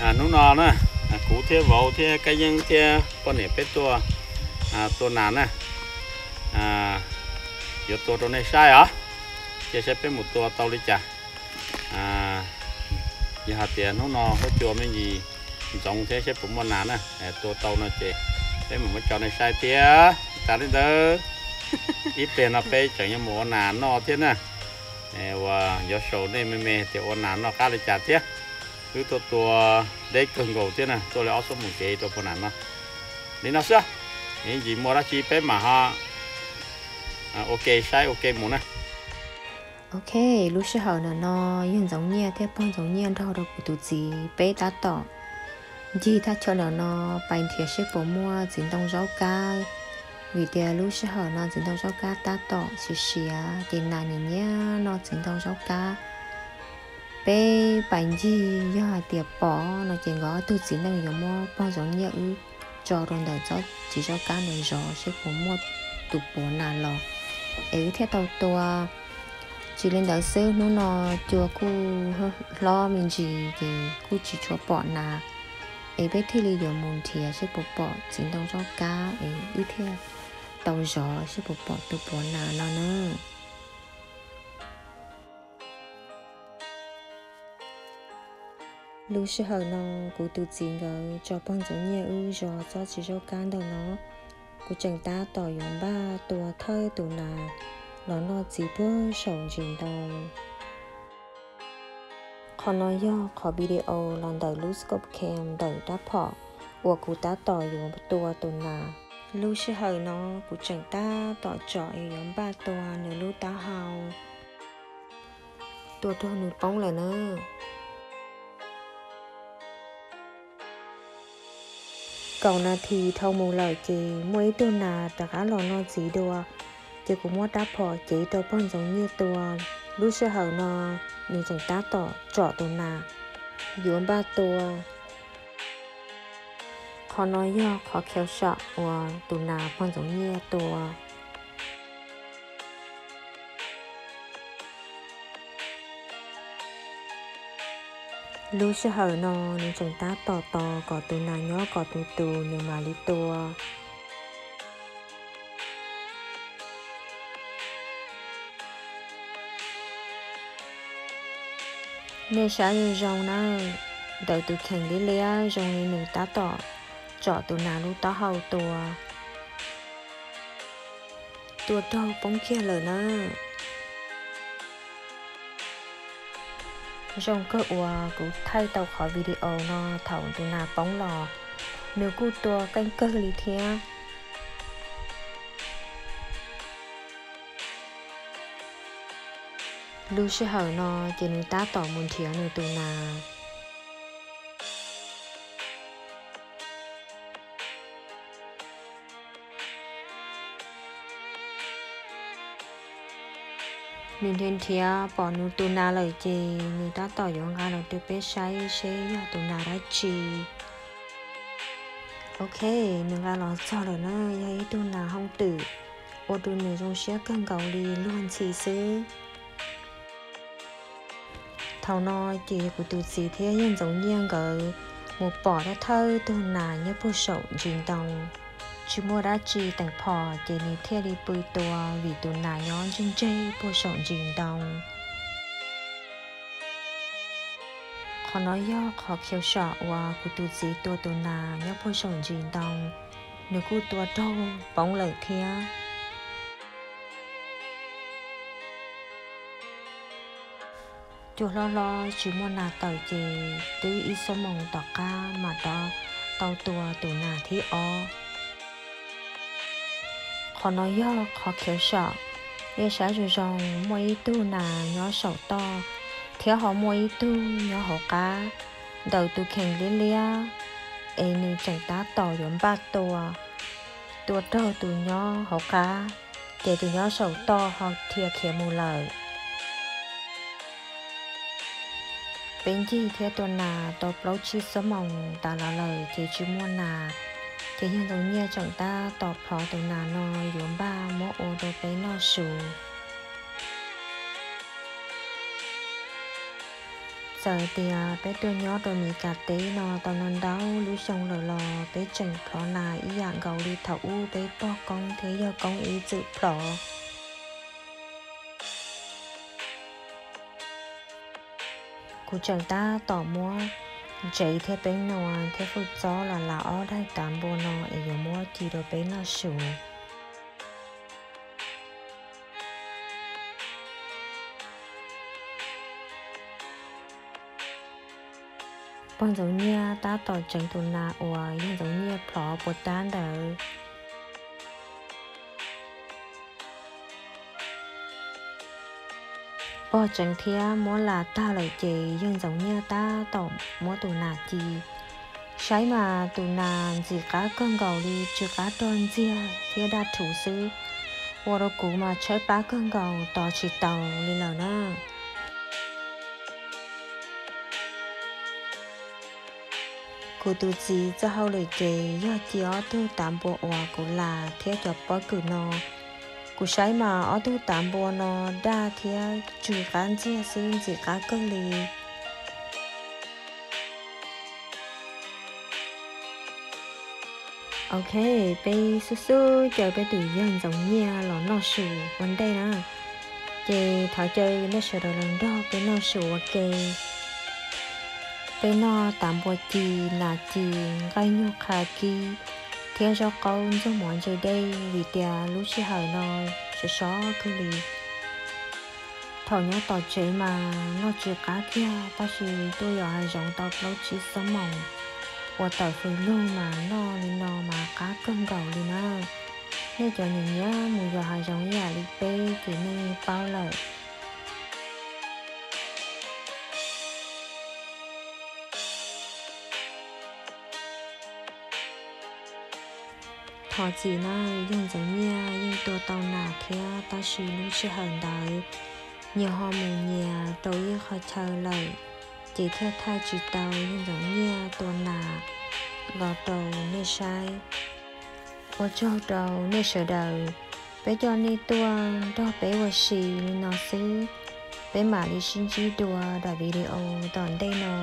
Hnub no na, kuv thiab vauv thiab Kab Yeeb thiab poj niam peb tuaj tua nas na, yuav tua rau nej saib os, cia saib peb mus tua tau li cas. Yog hais tias hnub no huab cua me ntsis ntxoov thiab saib puas muaj nas na, tua tau no ces peb mam muab tso nej saib thiab. Tas li ntawd, ib pliag no peb tseem yuav mus ua nas noj thiab na. Uas yuav sau nej me me tias ua nas noj qab li cas thiab. Wb tuaj tua deb kawg nkaus thiab na, tuaj li ob xuab moos kev rau puag nas no. Li no xwb, ib ntsis muaj dab tsi peb mam ho ua ke saib ua ke mus na. Ok, lub sij hawm ntawm no yawg Ntxoov Nyiaj thiab pog Ntxoov Nyiaj nrog rau kuv tus txiv peb tab tom ncig thaj chaw ntawm no pais nrhiav seb puas muaj txiv ntoo zaub kab, vim tias lub sij hawm no txiv ntoo zaub kab tab tom siav siav ces nas nyiam nyiam noj txiv ntoo zaub kab. Peb pais ncig yog hais tias pom no ces nkawd ob tug txiv neej yuav muab pog Ntxoov Nyiaj wb tso rau ntawm tsob txiv zaub kab ntawd zov seb puas muaj tus puav nas los es wb thiaj tau tua. Tsis li ntawd xwb, hnub no cua kuj hlob me ntsis ces kuj tsis tshua pom nas, es peb thiaj li yuav mus nrhiav seb puas pom txiv ntoo zaub kab es wb thiaj tau zov seb puas pom tus puav nas no na. Lub sij hawm no kuv tus txiv nkawd tso pog Ntxoov Nyiaj wb zov tsob txiv zaub kab ntawm no, kuv tseem tab tom yuav npaj tua thawj tus nas los noj txiv puag saum ntsis ntoo. Qhov no yog qhov video los ntawm lub scope cam ntawm rab phom uas kuv tab tom yuav tua tus nas. Lub sij hawm no kuv tseem tab tom tsom es yuav npaj tua nws lub taub hau, tua raug nws poob lawm na. Kaum nas this dhau mus lawm ces muaj ib tug nas rov qab los noj txiv dua, ces kuv muab rab phom cev rau pog Ntxoov Nyiaj tua. Lub sij hawm no nws tseem tab tom tsom tus nas yuav npaj tua. Qhov no yog qhov kill shot uas tus nas pog Ntxoov Nyiaj tua. Lub sij hawm no nws tseem tab tom tos kom tus nas nyob kom tus tus nws mam li tua. Nej saib zoo zoo na, ntawm tus kheem liab liab zoo li nws tab tom tsom tus nas lub taub hau tua. Tua raug poob kiag lawm na. Zoo kawg uas kuv thaij tau qhov video no thaum tus nas poob los, nws kuj tua qeej kawg li thiab. Lub sij hawm no ces nws tab tom mus nrhiav nws tus nas. Nws nrhiav nrhiav pom nws tus nas lawm ces nws tab tom yuav nqa los rau peb saib seb yog tus nas dab tsi. Ok, nws nqa los txog lawm na, yog ib tug nas hooj twm, ua rau nws zoo siab kawg nkaus li luag ntxhi xwb. Thaum no ces kuv tus txiv thiab yawg Ntxoov Nyiaj nkawd mus pom thawj thawj tug nas nyob puag saum ntsis ntoo. Tsis muaj dab tsi teem phom ces nws thiaj li pw tua vim tus nas nyob ntseg ntseg puag saum ntsis ntoo. Qhov no yog qhov kill shot uas kuv tus txiv tua tus nas nyob puag saum ntsis ntoo, nws kuj tua raug poob lawm thiab. Cua hlob hlob tsis muaj nas tawm ces twb ib xuab moos tom qab mam rov tau tua tus nas thib ob. Qhov no yog qhov kill shot, nej saib zoo zoo muaj ib tug nas nyob saum toj, thiab ho muaj ib tug nyob hauv qab. Ntawm tus kheem liab liab es nws tseem tab tom yuav npaj tua, tua raug tus nyob hauv qab, ces tus nyob saum toj ho dhia khiav mus lawm. Peb ncig thiab tua nas tau plaub tsib xuab moos tas los lawm ces tsis muaj nas, ces yawg Ntxoov Nyiaj tseem tab tom phov tus nas no yuav npaj muab ua rau peb noj su. Txawm tias peb tuaj nyob rau Mis Kas teb no tau ntau ntau lub xyoo lawm los peb tseem plhov nas ib yam nkaus li thaum ub peb pog koob thiab yawg koob ib txwm plhov. Kuv tseem tab tom muab ntsev thiab peeb nua thiab fwj txob los lav ob daim tav npua no es yuav muab ci rau peb noj su. Pog Ntxoov Nyiaj tab tom tseev tus nas uas yawg Ntxoov Nyiaj plhov puas tab ntawd. Pog tseev thiab muab las tag lawm ces yawg Ntxoov Nyiaj tab tom muab tus nas ci. Saib mas tus nas ntxim qab kawg nkaus li, tsw qab rog ntxiag thiab daj rhuv xwb. Ua rau kuv mas tshaib plab kawg nkaus tos tsis taus li lawm na. Kuv tus txiv txoj hauj lwm ces yog ci ob tug tav npua uas kuv las thiab cov pob kws no. Kuv saib mas ob tug tav npua no daj thiab tsw qab ntxiag xwb, ntxim qab kawg li. Ok, peb xub xub caw peb tus yawg Ntxoov Nyiaj los noj su ua ntej na. Ces thov caw nej sawv daws los nrog peb noj su ua ke. Peb noj tav npua ci, nas ci, nqaij nyuj qha kib thiab zaub qaub ntxuag mov ntse dej vim tias lub sij hawm no sov sov kawg li. Thaum nyob tom tsev mas noj tsw qab kiag tab sis tuaj yos hav zoov tau plaub tsib xuab moos ua tawm fws lug mas noj li no mas qab kawg nkaus li na. Nej cov nyiam nyiam mus yos hav zoov ib yam li peb ces nej paub lawm. Thov txim na, yawg Ntxoov Nyiaj yeej tua tau nas thiab tab sis lub sij hawm ntawd nyias ho mus nyias rau ib qho chaw lawm, ces thiaj thaij tsis tau yawg Ntxoov Nyiaj tua nas los rau nej saib. Ua tsaug rau nej sawv daws, peb coj nej tuaj nrog peb ua si li no xwb. Peb mam li sib ntsib dua daim video tom ntej no.